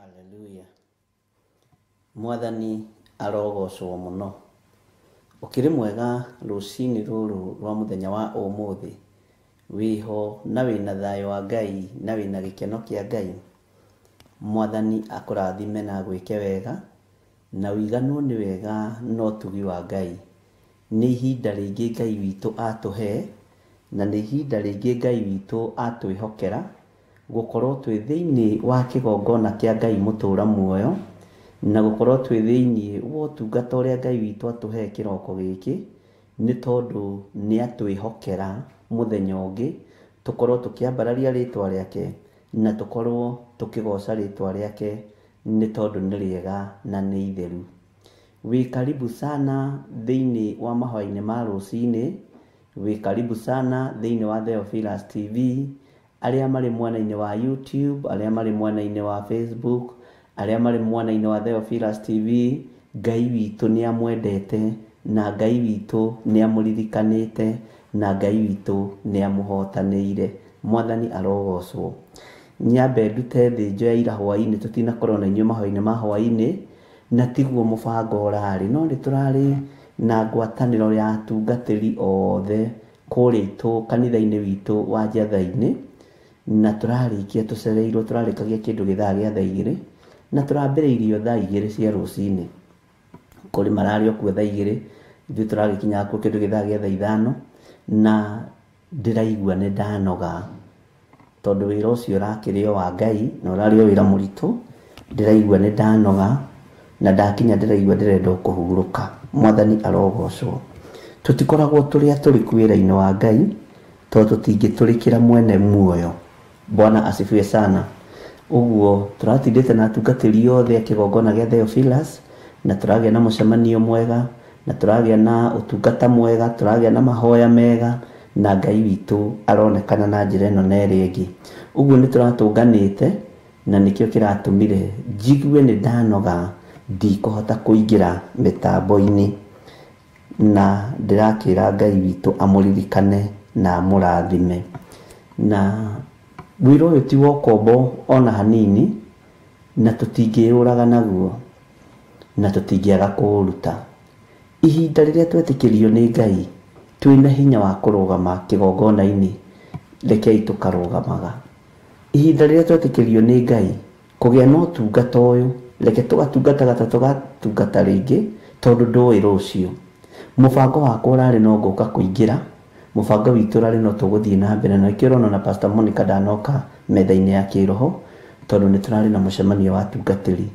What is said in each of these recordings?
Hallelujah. Mwathani arogocwo mũno. Ũkĩrĩ mwega rũcinĩ rũrũ rwa mũthenya wa ũmũthĩ. Wĩho na wĩna thayũ wa Ngai na wĩna gĩkeno kĩa Ngai. Mwathani akũrathime na agwĩke wega na ũiganwo nĩ wega na ũtugi wa Ngai. Nĩ ihinda rĩngĩ Ngai witũ atũhe na nĩ ihinda rĩngĩ Ngai witũ atwĩhokera gũkorwo twĩ thĩinĩ wa kĩgongona kĩa Ngai mũtũra muoyo na gũkorwo twĩ thĩinĩ wa ũtungata ũrĩa Ngai witũ atũhe kĩroko gĩkĩ, nĩ tondũ nĩ atwĩhokera mũthenya ũngĩ tũkorwo tũkĩambararia rĩtwa rĩake na tũkorwo tũkĩgoca rĩtwa rĩake nĩ tondũ nĩ rĩega na nĩ itheru. Wĩ karibu sana thĩinĩ wa mahoya-inĩ ma rũcinĩ, wĩ karibu sana thĩinĩ wa Theophilus TV, arĩa marĩ mwena-inĩ wa YouTube, arĩa marĩ mwena-inĩ wa Facebook, arĩa marĩ mwena-inĩ wa Theophilus TV, Ngai witũ nĩ amwendete na Ngai witũ nĩ amũririkanĩte na Ngai witũ nĩ amũhotanĩire. Mwathani arogocwo. Nyambe ndute thĩnjo ya ira hwaĩ-inĩ, tũtinakorwo na inyuĩ mahoya-inĩ ma hwaĩ-inĩ, na tiguo mũbango ũrarĩ, no nĩ tũrarĩ na ngwatanĩro ya atungatĩri othe kũrĩa itũ kanitha-inĩ witũ wa Njathai-inĩ, na tũrarĩkia tũcereirwo, tũrarĩkagia kĩndũ gĩthaa gĩa thaa igĩrĩ, na tũrambĩrĩirio thaa igĩrĩ cia rũcinĩ. Kũrĩ mararĩ o kuo thaa igĩrĩ, ithuĩ tũragĩkinya kuo kĩndũ gĩthaa gĩa thaa ithano, na ndĩraigua nĩ ndanoga, tondũ wĩra ũcio ũrakĩrĩ o wa Ngai na ũrarĩ o wĩra mũritũ. Ndĩraigua nĩ ndanoga na ndakinya ndĩraigua ndĩrenda o kũhurũka. Mwathani arogocwo. Tũtikoragwo tũrĩ atũrĩku wĩra-inĩ wa Ngai tondũ tũtingĩtũrĩkĩra mwene muoyo. Bwana asifiwe sana. Ũguo tũratindĩte na atungatĩri othe a kĩgongona gĩa Theophilus, na tũragĩa na mũcemanio mwega, na tũragĩa na ũtungata mwega, tũragĩa na mahoya mega, na Ngai witũ aronekana na njĩra ĩno na ĩrĩa ĩngĩ. Ũguo nĩ tũratũnganĩte na nĩkĩo kĩratũmire njigue nĩ ndanoga, ndikũhota kũingĩra mĩtambo-inĩ, na ndĩrakĩra Ngai witũ amũririkane na amũrathime. Na wĩra ũyũ ti wa ũkombo ona hanini, na tũtingĩũraga naguo, na tũtingĩaga kũũruta. Ihinda rĩrĩa twetĩkĩrio nĩ Ngai twĩna hinya wa kũrũgama kĩgongona-inĩ, rekei tũkarũgamaga. Ihinda rĩrĩa twetĩkĩrio nĩ Ngai kũgĩa na ũtungata ũyũ, reke tũgatungataga ta tũgatungata rĩngĩ, tondũ ndũĩ rũciũ. Mũbango wakwa ũrarĩ no ngũka kũingĩra, mũbango witũ ũrarĩ no tũgũthiĩ na mbere, na nĩkĩo ũrona na Pastor Monica ndanoka metha-inĩ ya kĩroho, tondũ nĩ tũrarĩ na mũcemanio wa atungatĩri.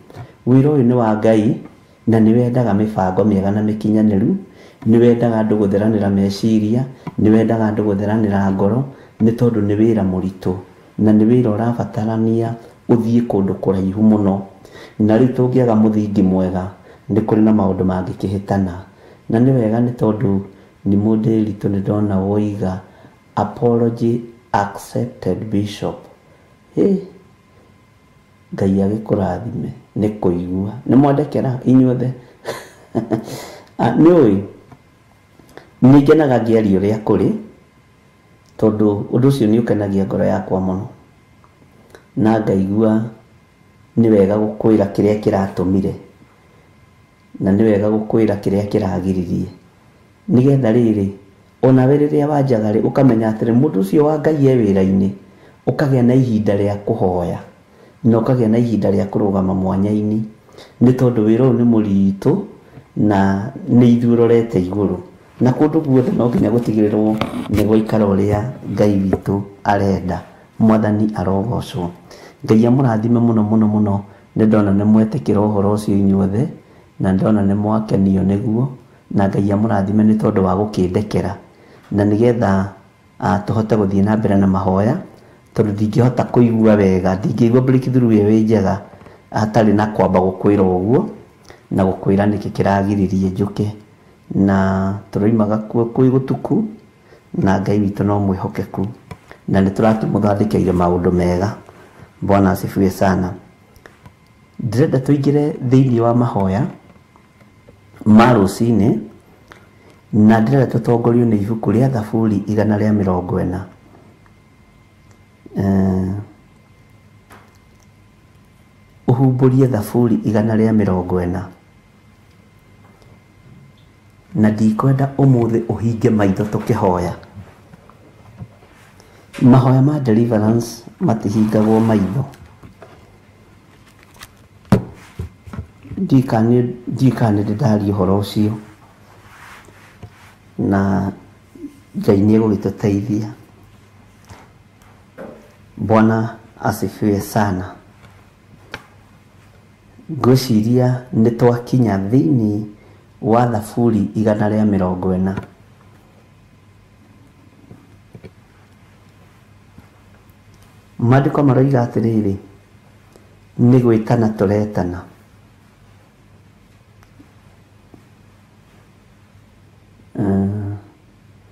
Wĩra ũyũ nĩ wa Ngai na nĩ wendaga mĩbango mĩega na mĩkinyanĩru, nĩ wendaga andũ gũtheranĩra meciria, nĩ wendaga andũ gũtheranĩra ngoro, nĩ tondũ nĩ wĩra mũritũ na nĩ wĩra ũrabatarania ũthiĩ kũndũ kũraihu mũno. Na rĩu tũngĩaga mũthingi mwega, nĩ kũrĩ na maũndũ mangĩkĩhĩtana. Na nĩ wega nĩ tondũ nĩ mũndĩritũ nĩ ndona woiga apology accepted bishop. Hĩ, Ngai agĩkũrathime nĩ kũigua. Nĩ mwandekera inyuothe. Nĩ ũĩ nĩ ngenaga ngĩaria ũrĩa kũrĩ, tondũ ũndũ ũcio nĩ ũkenagia ngoro yakwa mũno, na ngaigua nĩ wega gũkwĩra kĩrĩa kĩratũmire, na nĩ wega gũkwĩra kĩrĩa kĩragiririe, nĩgetha rĩrĩ onawe rĩrĩa wanjaga rĩ, ũkamenya atĩrĩ mũndũ ũcio wa Ngai e wĩra-inĩ, ũkagĩa na ihinda rĩa kũhoya na ũkagĩa na ihinda rĩa kũrũgama mwanya-inĩ, nĩ tondũ wĩra ũyũ nĩ mũritũ na nĩ ithuĩ ũrorete igũrũ, na kũndũ guothe no nginya gũtigĩrĩrwo nĩ gwaikara ũrĩa Ngai witũ arenda. Mwathani arogocwo. Ngai amũrathime mũno mũno mũno. Nĩ ndona nĩ mwetĩkĩra ũhoro ũcio inyuothe, na ndona nĩ mwakenio nĩguo, na Ngai amũrathime nĩ tondũ wa gũkĩndekera, na nĩgetha tũhote gũthiĩ na mbere na mahoya, tondũ ndingĩhota kũigua wega, ndingĩigua breakthrough ĩyo ĩ njega hatarĩ na kwamba gũkwĩra ũguo na gũkwĩra nĩkĩ kĩragiririe njũke. Na tũroimaga kuo kwĩ gũtuku, na Ngai witũ no mwĩhokeku, na nĩ tũrakĩmũthondekeirie maũndũ mega. Bwana asifiwe sana. Ndĩrenda tũingĩre thĩinĩ wa mahoya ma rũcinĩ, na ndĩrenda tũtongorio nĩ ibuku rĩa Thaburi 140. Ũhumbũrie Thaburi 140. Na ndikwenda ũmũthĩ ũhinge maitho tũkĩhoya. Mahoya ma deliverance matihingagwo maitho. Ndiũĩ kana nĩ ndaria ũhoro ũcio, na Ngai nĩ egũgĩtũteithia. Bwana asifiwe sana. Ngwĩciria nĩ twakinya thĩinĩ wa Thaburi 140. Maandĩko maroiga atĩrĩrĩ, nĩ gwĩtana tũretana.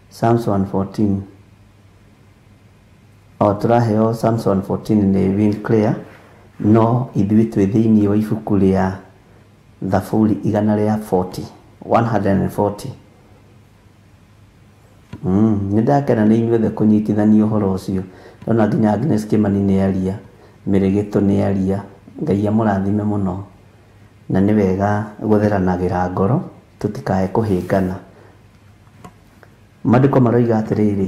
Psalms 114. O tũraheo Psalms 114 nĩ Winclear, no ithuĩ twĩ thĩinĩ wa ibuku rĩa Thaburi 140, 140. Nĩ ndakena nĩ inyuothe kũnyitithania ũhoro ũcio. Ndona nginya Agnes Kimani nĩ aria, Mĩrĩgĩtũ nĩ aria. Ngai amũrathime mũno. Na nĩ wega gũtheranagĩra ngoro, tũtikae kũhĩngana. Maandĩko maroiga atĩrĩrĩ,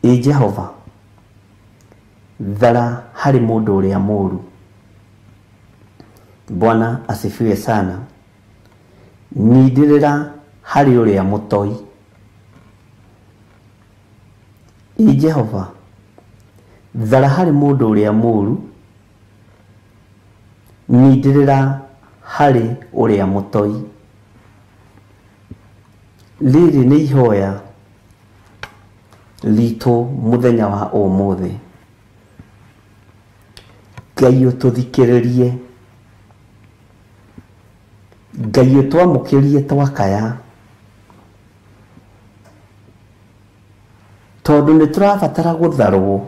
ĩ Jehova, thara harĩ mũndũ ũrĩa mũũru. Bwana asifiwe sana. Nindĩrĩra harĩ ũrĩa mũtoi. Ĩ Jehova, thara harĩ mũndũ ũrĩa mũũru, nindĩrĩra harĩ ũrĩa mũtoi. Rĩrĩ nĩ ihoya ritũ mũthenya wa ũmũthĩ. Ngai ũtũthikĩrĩrie, Ngai ũtwamũkĩrie twakaya, tondũ nĩ tũrabatara gũtharwo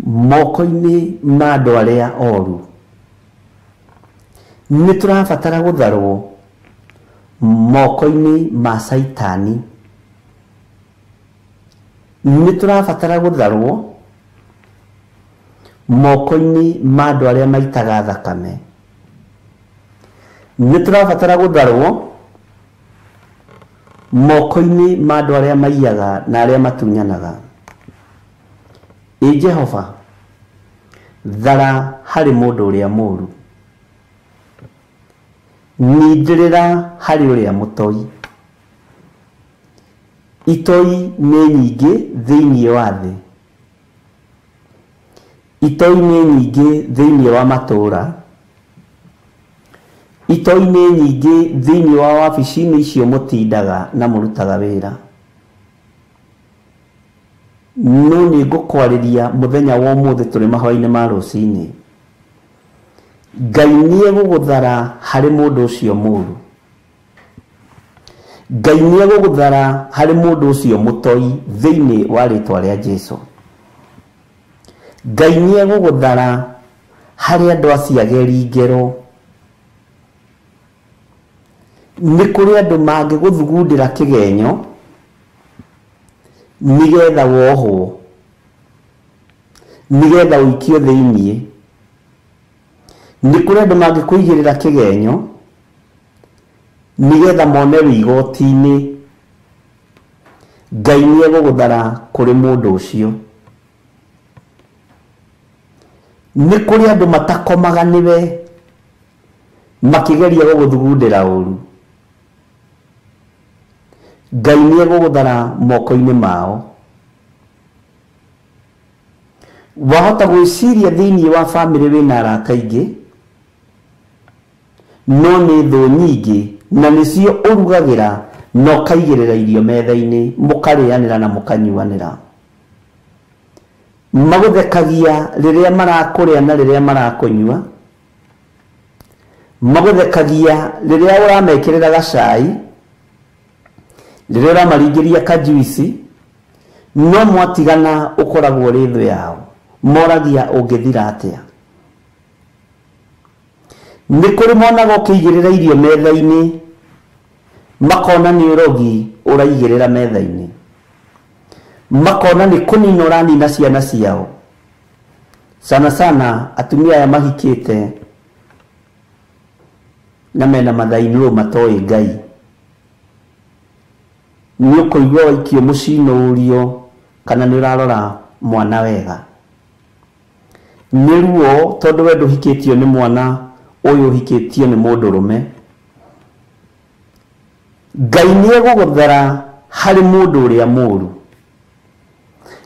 moko-inĩ ma andũ arĩa oru. Nĩ tũrabatara gũtharwo moko-inĩ ma Caitani. Nĩ tũrabatara gũtharwo moko-inĩ ma andũ arĩa maitaga thakame. Nĩ tũrabatara gũtharwo moko-inĩ ma andũ arĩa maiyaga na arĩa matunyanaga. Ĩ Jehova, thara harĩ mũndũ ũrĩa mũũru, nindĩrĩra harĩ ũrĩa mũtoi. Itoi nĩ nyingĩ thĩinĩ wa thĩ, itoi nĩ nyingĩ thĩinĩ wa matũũra, itoi nĩ nyingĩ thĩinĩ wa wabici-inĩ icio mũtindaga na mũrutaga wĩra. No nĩ ngũkwarĩria mũthenya wa ũmũthĩ tũrĩ mahoya-inĩ ma rũcinĩ. Ngai nĩ egũgũthara harĩ mũndũ ũcio mũũru. Ngai nĩ egũgũthara harĩ mũndũ ũcio mũtoi thĩinĩ wa rĩtwa rĩa Jesũ. Ngai nĩ egũgũthara harĩ andũ acio ageri ngero. Nĩ kũrĩ andũ mangĩgũthugundĩra kĩgenyo nĩgetha wohwo, nĩgetha ũikio thĩinĩ. Nĩ kũrĩ andũ mangĩkũigĩrĩra kĩgenyo nĩgetha mone wĩ igoti-inĩ. Ngai nĩ egũgũthara kũrĩ mũndũ ũcio. Nĩ kũrĩ andũ matakomaga nĩwe makĩgeria gũgũthugundĩra ũru. Ngai nĩ egũgũthara moko-inĩ mao. Wahota gwĩciria thĩinĩ wa bamĩrĩ wĩna arata aingĩ, no nĩ thũ nyingĩ na nĩcio ũrugagĩra na ũkaigĩrĩra irio metha-inĩ, mũkarĩanĩra na mũkanyuanĩra. Magũthekagia rĩrĩa marakũrĩa na rĩrĩa marakũnyua. Magũthekagia rĩrĩa ũramekĩrĩra gacai, rĩrĩa ũramaringĩria kajuici, no mwatigana ũkoragwo ũrĩ thũ yao. Moragia ũngĩthira atĩa. Nĩ kũrĩ monaga ũkĩigĩrĩra irio metha-inĩ, makona nĩ ũrogi ũraigĩrĩra metha-inĩ, makona nĩ kũnina ũranina ciana ciao. Sana sana atumia aya mahikĩte na mena mathainũ matoĩ Ngai. Nĩ ũkũigua waikio mũciĩ ũrio kana nĩ ũrarora mwana wega. Nĩ ruo tondũ we ndũhikĩtio nĩ mwana ũyũ ũhikĩtio nĩ mũndũrũme. Ngai nĩ egũgũthara harĩ mũndũ ũrĩa mũũru.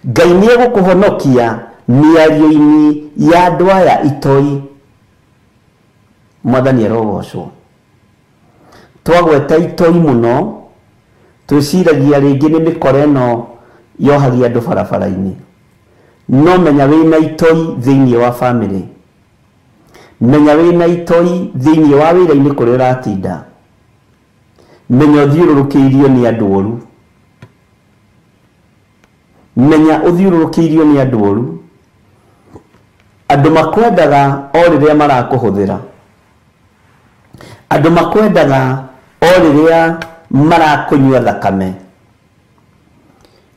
Ngai nĩ egũkũhonokia mĩario-inĩ ya andũ aya itoi. Mwathani arogocwo. Twagweta itoi mũno twĩciragia rĩngĩ nĩ mĩkora ĩno yohagia andũ barabara-inĩ. No menya wĩna itoi thĩinĩ wa family, menya wĩna itoi thĩinĩ wa wĩra-inĩ kũrĩa ũratinda, menya ũthiũrũrũkĩirio nĩ andũ oru, menya ũthiũrũrũkĩirio nĩ andũ oru, andũ makwendaga o rĩrĩa marakũhũthĩra, andũ makwendaga o rĩrĩa marakũnyua thakame.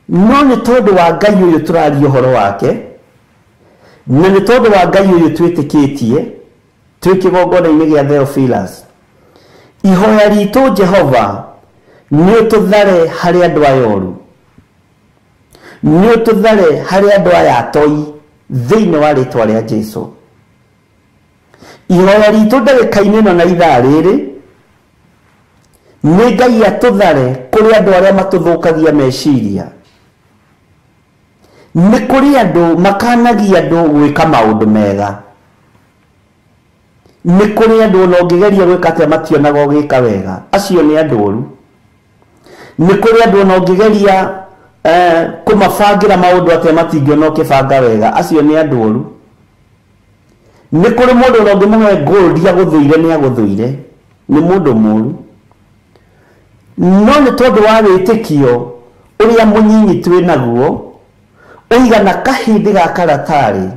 No nĩ tondũ wa Ngai ũyũ tũraria ũhoro wake, na nĩ tondũ wa Ngai ũyũ twĩtĩkĩtie twĩ kĩgongona-inĩ gĩa Theophilus, ihoya ritũ Jehova nĩ ũtũthare harĩ andũ aya oru, nĩ ũtũthare harĩ andũ aya atoi thĩinĩ wa rĩtwa rĩa Jesu. Ihoya ritũ ndagĩka-inĩ ĩno na ithaa rĩrĩ nĩ Ngai atũthare kũrĩ andũ arĩa matũthũkagia meciria. Nĩ kũrĩ andũ makanagia andũ gwĩka maũndũ mega. Nĩ kũrĩ andũ ona ũngĩgeria gwĩka atĩa mationaga ũgĩka wega, acio nĩ andũ oru. Nĩ kũrĩ andũ ona ũngĩgeria kũmabangĩra maũndũ atĩa matingĩona ũkĩbanga wega, acio nĩ andũ oru. Nĩ kũrĩ mũndũ ona ũngĩmũhe gold agũthũire nĩ agũthũire, nĩ mũndũ mũru. No nĩ tondũ wa wĩtĩkio ũrĩa mũnyinyi twĩ naguo ũigana kahĩndĩ ga karatarĩ,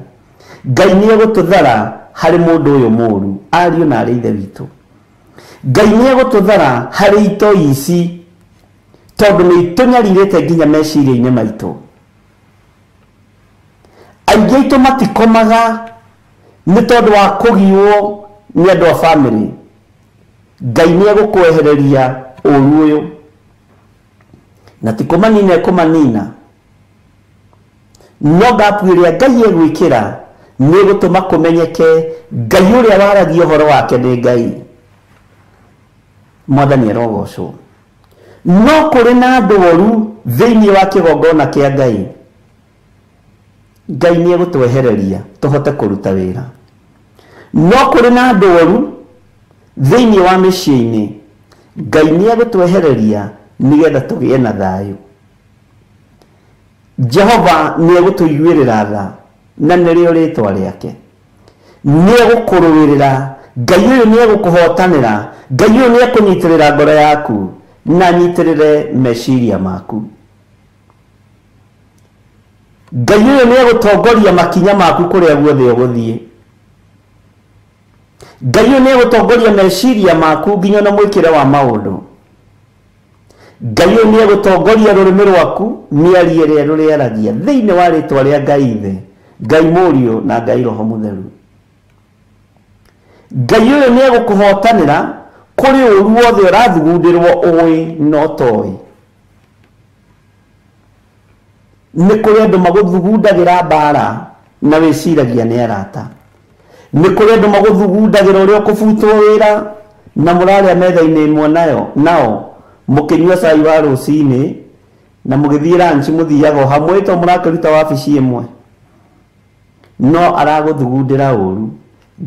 Ngai nĩ egũtũthara harĩ mũndũ ũyũ mũru, ariũ na arĩ ithe witũ. Ngai nĩ egũtũthara harĩ itoi ici tondũ nĩ itũnyarirĩte nginya meciria-inĩ maitũ. Aingĩ aitũ matikomaga nĩ tondũ wa kũgiwo nĩ andũ a family. Ngai nĩ egũkwehereria ũru ũyũ, na ti kũmanina ekũmanina, no ngapu ĩrĩa Ngai egwĩkĩra nĩ ĩgũtũma kũmenyeke Ngai ũrĩa waragia ũhoro wake nĩ Ngai. Mwathani arogocwo. No kũrĩ na andũ oru thĩinĩ wa kĩgongona kĩa Ngai. Ngai nĩ egũtwehereria tũhote kũruta wĩra. No kũrĩ na andũ oru thĩinĩ wa mĩciĩ-inĩ. Ngai nĩ egũtwehereria nĩgetha tũgĩe na thayũ. Jehova nĩ egũtũiguĩrĩra tha, na nĩrĩo rĩtwa rĩake. Nĩ egũkũrũĩrĩra. Ngai ũyũ nĩ egũkũhotanĩra. Ngai ũyũ nĩ ekũnyitĩrĩra ngoro yaku na anyitĩrĩre meciria maku. Ngai ũyũ nĩ egũtongoria makinya maku kũrĩa guothe ũgũthiĩ. Ngai ũyũ nĩ egũtongoria meciria maku nginya na mwĩkĩre wa maũndũ. Ngai ũyũ nĩ egũtongoria rũrĩmĩ rwaku mĩario ĩrĩa rũrĩaragia thĩinĩ wa rĩtwa rĩa Ngai Ithe, Ngai Mũriũ na Ngai Roho Mũtheru. Ngai ũyũ nĩ egũkũhotanĩra kũrĩ ũru wothe ũrathugundĩrwo ũĩ na ũtoĩ. Nĩ kũrĩ andũ magũthugundagĩra mbara na wĩciragia nĩ arata. Nĩ kũrĩ andũ magũthugundagĩra ũrĩa ũkũbutwo wĩra na mũrarĩa metha-inĩ ĩmwe nayo nao mũkĩnyua cai wa rũcinĩ na mũgĩthiĩ lunch mũthiaga o hamwe to mũrakĩruta wabici ĩmwe. No aragũthugundĩra ũru.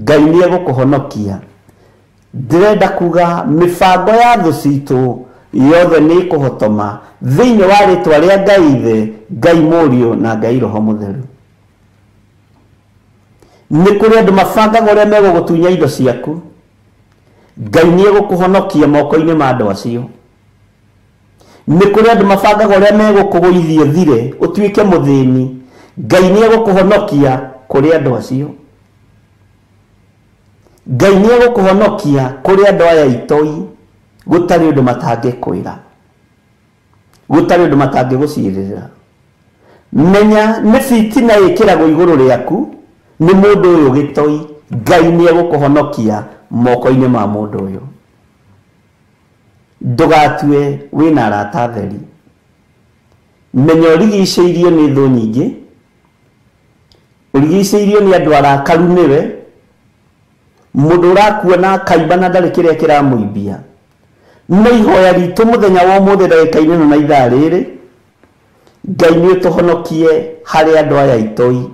Ngai nĩ egũkũhonokia. Ndĩrenda kuga mĩbango ya thũ citũ yothe nĩ ĩkũhotoma thĩinĩ wa rĩtwa rĩa Ngai Ithe, Ngai Mũriũ na Ngai Roho Mũtheru. Nĩ kũrĩ andũ mabangaga ũrĩa megũgũtunya indo ciaku. Ngai nĩ egũkũhonokia moko-inĩ ma andũ acio. Nĩ kũrĩ andũ mabangaga ũrĩa megũkũgũithia ũthire ũtuĩke mũthĩni. Ngai nĩ egũkũhonokia kũrĩ andũ acio. Ngai nĩ egũkũhonokia kũrĩ andũ aya itoi, gũtarĩ ũndũ matangĩkwĩra, gũtarĩ ũndũ matangĩgũcirĩrĩra. Menya nĩ fitina ĩkĩragwo igũrũ rĩaku nĩ mũndũ ũyũ gĩtoi. Ngai nĩ egũkũhonokia moko-inĩ ma mũndũ ũyũ. Ndũgatue wĩna arata atheri. Menya ũrigicĩirio nĩ thũ nyingĩ, ũrigicĩirio nĩ andũ arakaru nĩwe, mũndũ ũrakuona akaimba na ndarĩ kĩrĩa kĩramũimbia. No ihoya ritũ mũthenya wa ũmũthĩ ndagĩka-inĩ ĩno na ithaa rĩrĩ, Ngai nĩ ũtũhonokie harĩ andũ aya itoi,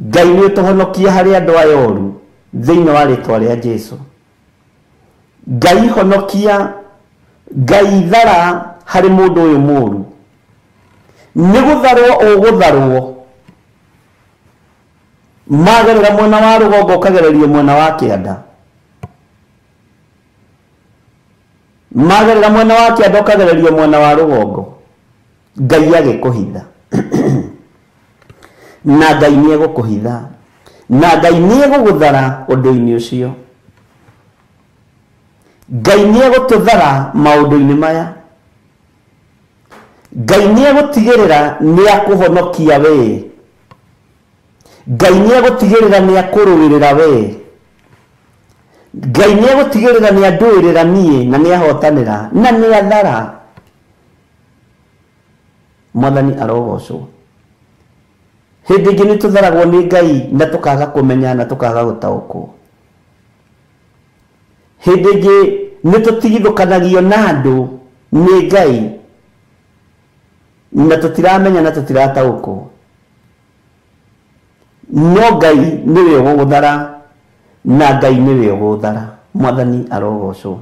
Ngai nĩ ũtũhonokie harĩ andũ aya oru thĩinĩ wa rĩtwa rĩa Jesu. Ngai honokia, Ngai thara harĩ mũndũ ũyũ mũru. Nĩ gũtharwo ũgũtharwo, magerera mwena wa rũgongo ũkagererio mwena wa kĩanda, magerera mwena wa kĩanda ũkagererio mwena wa rũgongo. Ngai agĩkũhitha na Ngai nĩ egũkũhitha na Ngai nĩ egũgũthara ũndũ-inĩ ũcio. Ngai nĩ egũtũthara maũndũ-inĩ maya. Ngai nĩ egũtigĩrĩra nĩ akũhonokia we. Ngai nĩ egũtigĩrĩra nĩ akũrũĩrĩra we. Ngai nĩ egũtigĩrĩra nĩ andũĩrĩra niĩ na nĩ ahotanĩra na nĩ athara. Mwathani arogocwo. Hĩndĩ ĩngĩ nĩ tũtharagwo nĩ Ngai na tũkaga kũmenya na tũkaga gũtaũkwo. Hĩndĩ ĩngĩ nĩ tũtigithũkanagio na andũ nĩ Ngai na tũtiramenya na tũtirataũkwo. No Ngai nĩwe ũgũgũthara na Ngai nĩwe ũgũthara. Mwathani arogocwo.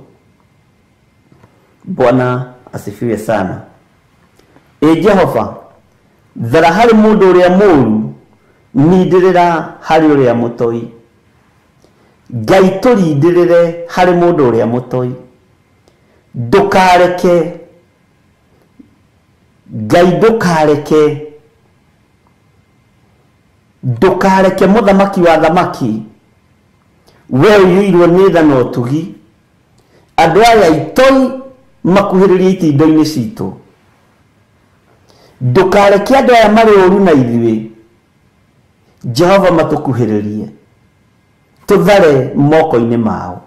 Bwana asifiwe sana. Ĩ Jehova, thara harĩ mũndũ ũrĩa mũũru, nindĩrĩra harĩ ũrĩa mũtoi. Ngai tũrindĩrĩre harĩ mũndũ ũrĩa mũtoi. Ndũkareke, Ngai ndũkareke, ndũkareke mũthamaki wa thamaki we ũiyũirwo nĩ tha na ũtugi, andũ aya itoi makuhĩrĩrie itindo-inĩ citũ. Ndũkareke andũ aya marĩ ũru na ithuĩ, Jehova matũkuhĩrĩrie, tũthare moko-inĩ mao.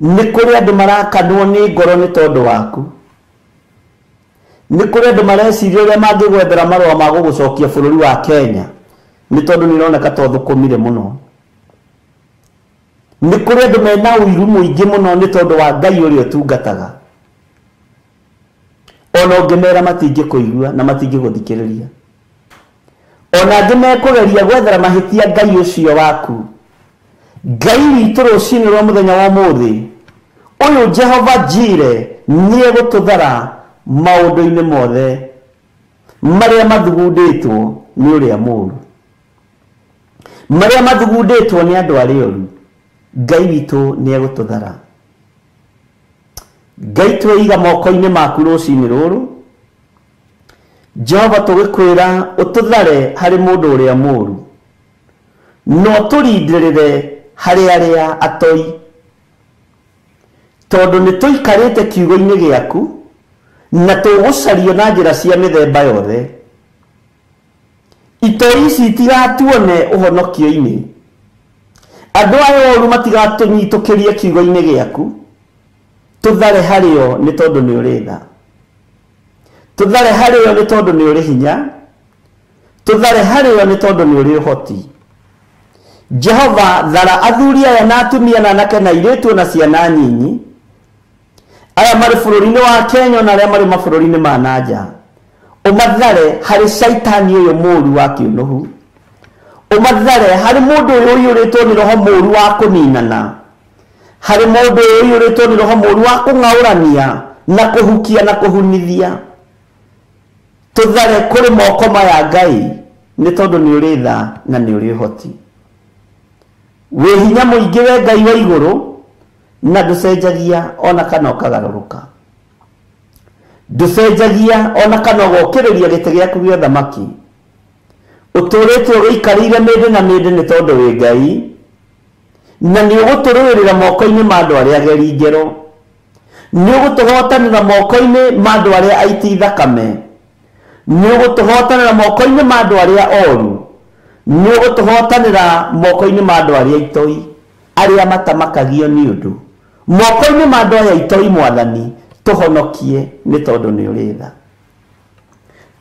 Nĩ kũrĩ andũ marakanwo nĩ ngoro nĩ tondũ waku. Nĩ kũrĩ andũ mareciria ũrĩa mangĩgwethera marũa ma gũgũcokia bũrũri wa Kenya nĩ tondũ nĩ ũroneka ta ũthũkũmire mũno. Nĩ kũrĩ andũ mena ũiru mũingĩ mũno nĩ tondũ wa Ngai ũrĩa ũtungataga. Ona ũngĩmera matingĩkũigua na matingĩgũthikĩrĩria. Ona angĩ mekũgeria gwethera mahĩtia Ngai ũcio waku. Ngai witũ rũcinĩ rwa mũthenya wa ũmũthĩ, ũyũ Jehova Jire nĩ egũtũthara maũndũ-inĩ mothe marĩa mathugundĩtwo nĩ ũrĩa mũũru, marĩa mathugundĩtwo nĩ andũ arĩa oru. Ngai witũ nĩ egũtũthara. Ngai tweiga moko-inĩ maku rũcinĩ rũrũ. Jehova tũgĩkwĩra ũtũthare harĩ mũndũ ũrĩa mũũru, no tũrindĩrĩre harĩ arĩa atoi, tondũ nĩ tũikarĩte kiugo-inĩ gĩaku na tũgũcario na njĩra cia mĩthemba yothe. Itoi ici itigatuone ũhonokio-inĩ, andũ aya oru matigatũnyitũkĩrie kiugo-inĩ gĩaku. Tũthare harĩo nĩ tondũ nĩ ũrĩ tha, tũthare harĩo nĩ tondũ nĩ ũrĩ hinya, tũthare harĩo nĩ tondũ nĩ ũrĩ ũhoti. Jehova thara athuri aya na atumia na anake na airĩtu na ciana nyinyi, aya marĩ bũrũri-inĩ wa Kenya na arĩa marĩ mabũrũri-inĩ ma na nja. Ũmathare harĩ caitani ũyũ mũũru wa kĩũnũhu, ũmathare harĩ mũndũ ũyũ ũiyũrĩtwo nĩ roho mũũru wa kũninana, harĩ mũndũ ũyũ ũiyũrĩtwo nĩ roho mũũru wa kũng'aũrania na kũhukia na kũhunithia. Tũthare kũrĩ moko maya Ngai nĩ tondũ nĩ ũrĩ tha na nĩ ũrĩ ũhoti. Wĩ hinya mũingĩ we Ngai wa igũrũ, na ndũcenjagia ona kana ũkagarũrũka, ndũcenjagia ona kana ũgokĩrĩria gĩtĩ gĩaku gĩa ũthamaki. Ũtũrĩte ũgĩikarĩire mĩndĩ na mĩndĩ nĩ tondũ wĩ Ngai, na nĩ ũgũtũrũĩrĩra moko-inĩ ma andũ arĩa ageri ngero, nĩ ũgũtũhotanĩra moko-inĩ ma andũ arĩa aiti thakame, nĩ ũgũtũhotanĩra moko-inĩ ma andũ arĩa oru, nĩ ũgũtũhotanĩra moko-inĩ ma andũ arĩa itoi, arĩa matamakagio nĩ ũndũ. Moko-inĩ ma andũ aya itoi Mwathani, tũhonokie nĩ tondũ nĩ ũrĩ tha.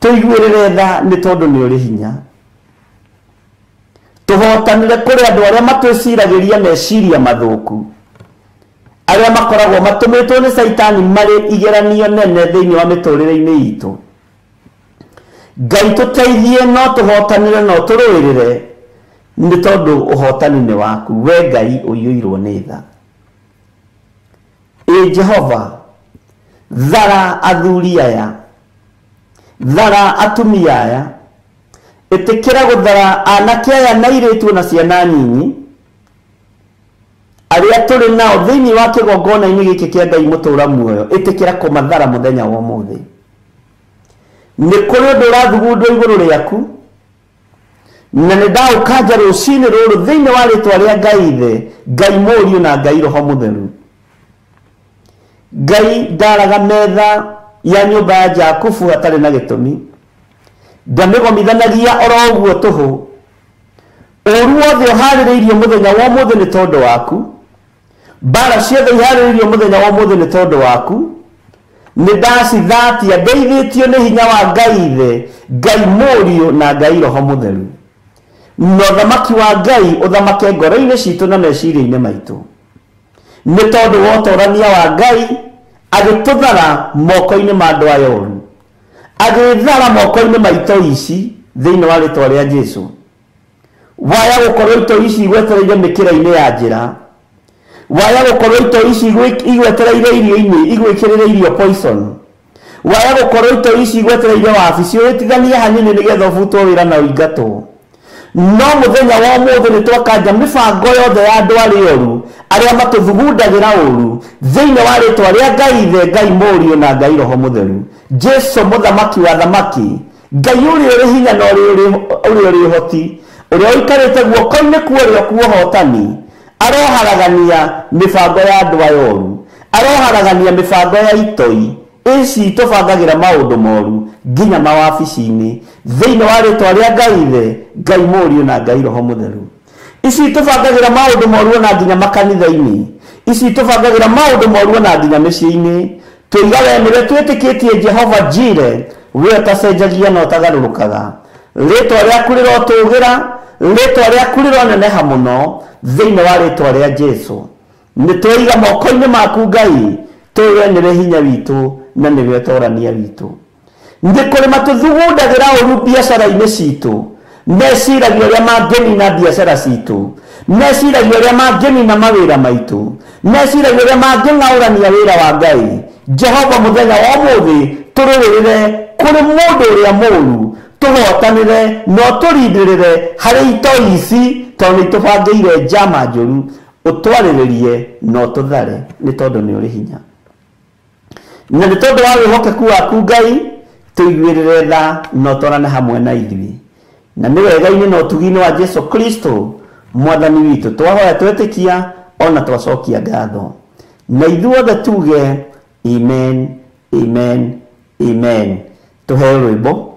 Tũiguĩrĩre tha nĩ tondũ nĩ ũrĩ hinya. Tũhotanĩre kũrĩ andũ arĩa matwĩciragĩria meciria mathũku, arĩa makoragwo matũmĩtwo nĩ Caitani marĩ igeranio nene thĩinĩ wa mĩtũrĩre-inĩ itũ. Ngai tũteithie no tũhotanĩre no tũrũĩrĩre nĩ tondũ ũhotani nĩ waku, we Ngai ũiyũirwo nĩ tha. Ĩ Jehova, thara athuri aya, thara atumia aya, ĩtĩkĩra gũthara anake aya na airĩtu na ciana nyinyi arĩa tũrĩ nao thĩinĩ wa kĩgongona-inĩ gĩkĩ kĩa Ngai mũtũra muoyo, ĩtĩkĩra kũmathara mũthenya wa ũmũthĩ. Nĩ kũrĩ ũndũ ũrathugundwo igũrũ rĩaku, na nĩ ndaũkanja rũcinĩ rũrũ thĩinĩ wa rĩtwa rĩa Ngai Ithe, Ngai Mũriũ na Ngai Roho Mũtheru. Ngai ndaraga metha ya nyũmba ya Jakubu hatarĩ na gĩtũmi, ndamĩgomithanagia oro ũguo tũhũ. Ũru wothe ũharĩrĩirio mũthenya wa ũmũthĩ nĩ tondũ waku, mbara ciothe iharĩrĩirio mũthenya wa ũmũthĩ nĩ tondũ waku. Nĩ ndacithatia ndeithĩtio nĩ hinya wa Ngai Ithe, Ngai Mũriũ na Ngai Roho Mũtheru. Na ũthamaki wa Ngai ũthamake ngoro-inĩ citũ na meciria-inĩ maitũ. Nĩ tondũ wa ũtorania wa Ngai agĩtũthara moko-inĩ ma andũ aya oru, agĩthara moko-inĩ ma itoi ici thĩinĩ wa rĩtwa rĩa Jesu. Waya gũkorwo itoi ici igwetereire mĩkĩra-inĩ ya njĩra, waya gũkorwo itoi ici igwetereire irio-inĩ, igwĩkĩrĩre irio poison, waya gũkorwo itoi ici igwetereire wabici ũhĩtithanie hanini nĩgetha ũbutwo wĩra na ũingatwo. No mũthenya wa ũmũthĩ nĩ twakanja mĩbango yothe ya andũ arĩa oru, arĩa matũthugundagĩra ũru thĩinĩ wa rĩtwa rĩa Ngai Ithe, Ngai Mũriũ na Ngai Roho Mũtheru. Jesu mũthamaki wa thamaki, Ngai ũrĩa ũrĩ hinya na ũrĩa ũrĩ ũhoti, ũrĩa ũikarĩte guoko-inĩ kwa ũrĩo kwa ũhotani, aroharagania mĩbango ya andũ aya oru, aroharagania mĩbango ya itoi ici tũbangagĩra maũndũ moru nginya mawabici-inĩ thĩinĩ wa rĩtwa rĩa Ngai Ithe, Ngai Mũriũ na Ngai Roho Mũtheru. Ici tũbangagĩra maũndũ moru ona nginya makanitha-inĩ, ici tũbangagĩra maũndũ moru ona nginya mĩciĩ-inĩ. Tũiga we nĩwe twĩtĩkĩtie Jehova Jire, we ũtacenjagia na ũtagarũrũkaga. Rĩtwa rĩaku rĩrotũgĩra, rĩtwa rĩaku rĩroneneha mũno thĩinĩ wa rĩtwa rĩa Jesu. Nĩ tweiga moko-inĩ maku Ngai, tũĩ we nĩwe hinya witũ na nĩwe ũtorania witũ. Nĩ kũrĩ matũthugundagĩra ũru biacara-inĩ citũ, meciragia ũrĩa mangĩnina biacara citũ, meciragia ũrĩa mangĩnina mawĩra maitũ, meciragia ũrĩa mangĩng'aũrania wĩra wa Ngai. Jehova mũthenya wa ũmũthĩ tũrũĩrĩre kũrĩ mũndũ ũrĩa mũũru, tũhotanĩre na ũtũrindĩrĩre harĩ itoi ici, tondũ nĩ itũbangĩire njama njũru. Ũtwarĩrĩrie na ũtũthare nĩ tondũ nĩ ũrĩ hinya. Na nĩ tondũ wa wĩhokeku waku Ngai, tũiguĩrĩre tha na ũtwarane hamwe na ithuĩ. Na nĩ wega-inĩ na ũtugi-inĩ wa Jesu Kristo Mwathani witũ twahoya twetĩkia ona twacokia ngatho. Na ithuothe tuge amen, amen, amen. Tũheo rwĩmbo.